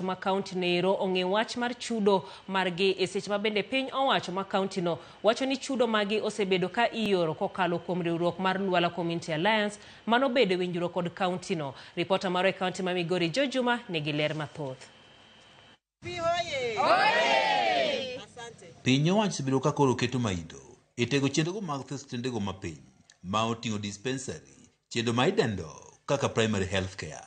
Ma kaunti noero ong'e wach mar chudo margi e seche ma bende piny owacho ma kaunti no wacho ni chudo magi osebedo ka ioro kokalo kuom riwruok mar Lwala Community Alliance manobedo e winjruok kod kaunti no. Ripota marwa e kaunti ma Migori Joe Juma nigi ler mathoth. Piny owacho osebedo ka koro keto maino e tego chenrogo mag thieth osiptendego ma piny ma oting'o dispensary, chenro ma idendo kaka primary health care.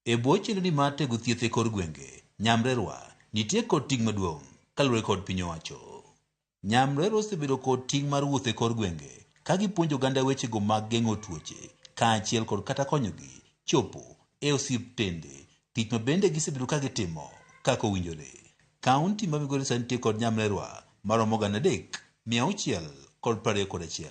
E bwo chenro ni mar tego thieth e kor gwenge, Nyamrerwa nitie kod ting' maduong' kaluwore kod piny owacho. Nyamrerwa osebedo kod ting' mar wuotho e kor gwenge ka gipuonjo oganda wechego mag geng'o tuoche kaachiel kod kata konyogi chopo e osiptende, tich ma bende gisebedo ka gitimo kaka owinjore. Kaunti ma Migori sani nitie kod nyamrerwa maromo 3621.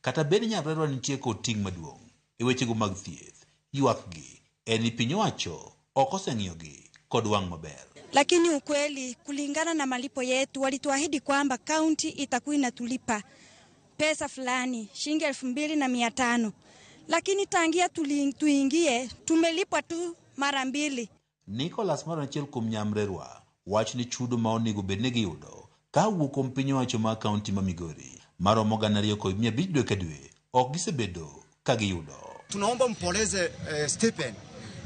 Kata bed ni nyamrerwa nitie kod ting' maduong' e wechego mag thieth, ywakgi en ni piny owacho ok oseng'iyogi kod wang' maber. Lakini ukweli, kulingana na malipo yetu, walituahidi kwamba kaunti itakuwa inatulipa pesa fulani shilingi 2500, lakini tangia tuingie tumelipwa tu mara mbili. Nicholas Maro achiel kuom nyamrerwa wacho ni chudo ma onego bed ni giyudo ka owuok kuom piny owacho mar kaunti ma Migori maromo 2500 dwe ka dwe ok gisebedo ka giyudo. Tunaomba mpoleze stipend.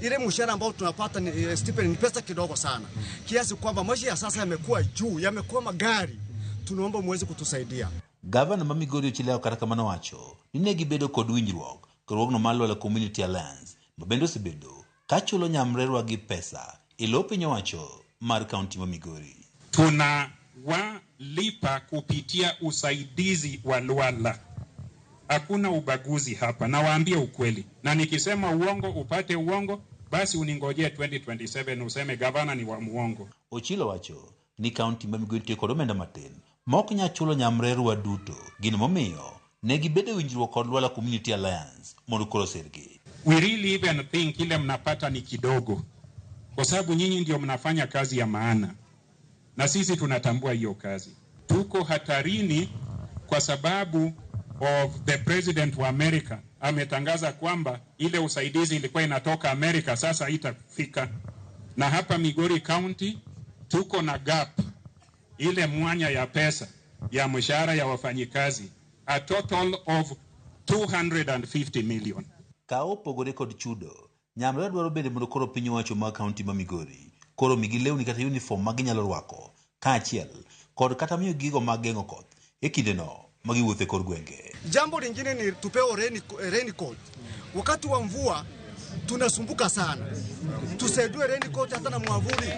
Ile mshahara ambao tunapata ni stipend ni pesa kidogo sana, kiasi kwamba maisha ya sasa yamekuwa juu, yamekuwa magari. Tunaomba muweze kutusaidia. Gavana ma Migori Ochileo kata kamano wacho ni ne gibedo kod winjruok riwruogno mar Lwala Community Alliance ma bende osebedo ka chulo nyamrerwa gi pesa e lo piny owacho mar kaunti ma Migori. Tunawalipa kupitia usaidizi wa Lwala. Hakuna ubaguzi hapa, nawaambia ukweli, na nikisema uongo upate uongo, basi uningojee 2027 useme gavana ni wa muongo. Ochilo wacho ni kaunti ma Migori nitie kod omenda matin ma ok nyal chulo nyamrerwa duto, gino momiyo ne gibedo e winjruok kod Lwala Community Alliance mondo koro osirgi. We really even think ile mnapata ni kidogo, kwa sababu nyinyi ndio mnafanya kazi ya maana, na sisi tunatambua hiyo kazi. Tuko hatarini kwa sababu of the president wa America ametangaza kwamba ile usaidizi ilikuwa inatoka America sasa itafika, na hapa Migori County tuko na gap, ile mwanya ya pesa ya mshahara ya wafanyikazi, a total of 250 million. Ka opogore kod chudo, nyamrerwa dwaro bende mondo koro piny owacho mar kaunti ma Migori koro migi lewni kata uniform ma ginyalo rwako kaachiel kod kata miyo gigo mag geng'o koth e kindeno ma giwuotho e kor gwenge. Jambo lingine ni tupewe raincoat. Wakati wa mvua tunasumbuka sana, tusaidiwe raincoat hata na mwavuli.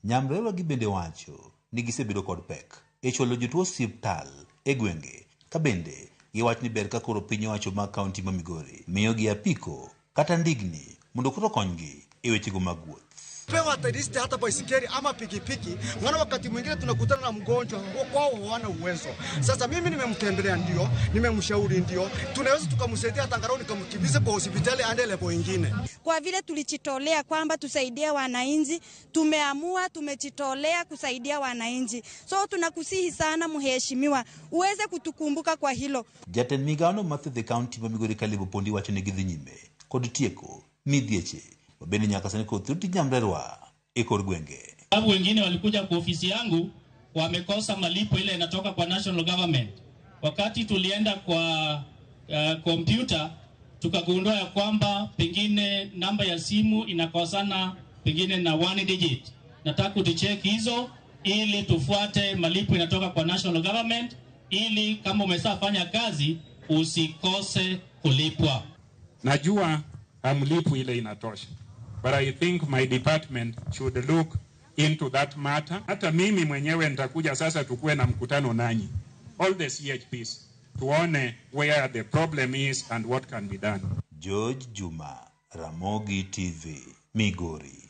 Nyamrerwa gi bende wacho ni gisebedo kod pek e chwalo jotuo osiptal e gwenge ka bende giwacho ni ber ka koro piny owacho mar kaunti ma Migori miyogi apiko kata ndigni mondo koro okonygi e wechego mag wuoth. Pewa at least hata baisikeli ama pikipiki, maana wakati mwingine tunakutana na mgonjwa kwao hawana uwezo. Sasa mimi nimemtembelea, ndio nimemshauri, ndio tunaweza tukamsaidia hata angalau nikamkimbize kwa hospitali aende level ingine. Kwa vile tulijitolea kwamba tusaidie wananchi, tumeamua tumejitolea kusaidia wananchi. So tunakusihi sana mheshimiwa, uweze kutukumbuka kwa hilo. Jatend migawono mar thieth e kaunti ma Migori Caleb Opondi wacho ni gidhi nyime kod tieko midhieche ma bende nyaka sani kod thiro tij nyamrerwa e kor gwenge. Sababu wengine walikuja kwa ofisi yangu wamekosa malipo ile inatoka kwa national government. Wakati tulienda kwa kompyuta tukagundua ya kwamba pengine namba ya simu inakosana pengine na one digit. Nataka kutucheck hizo ili tufuate malipo inatoka kwa national government, ili kama umeshafanya kazi usikose kulipwa. Najua hamlipwi ile inatosha, but I think my department should look into that matter. Hata mimi mwenyewe nitakuja sasa tukue na mkutano nanyi, all the CHPs, tuone where the problem is and what can be done. George Juma, Ramogi TV, Migori.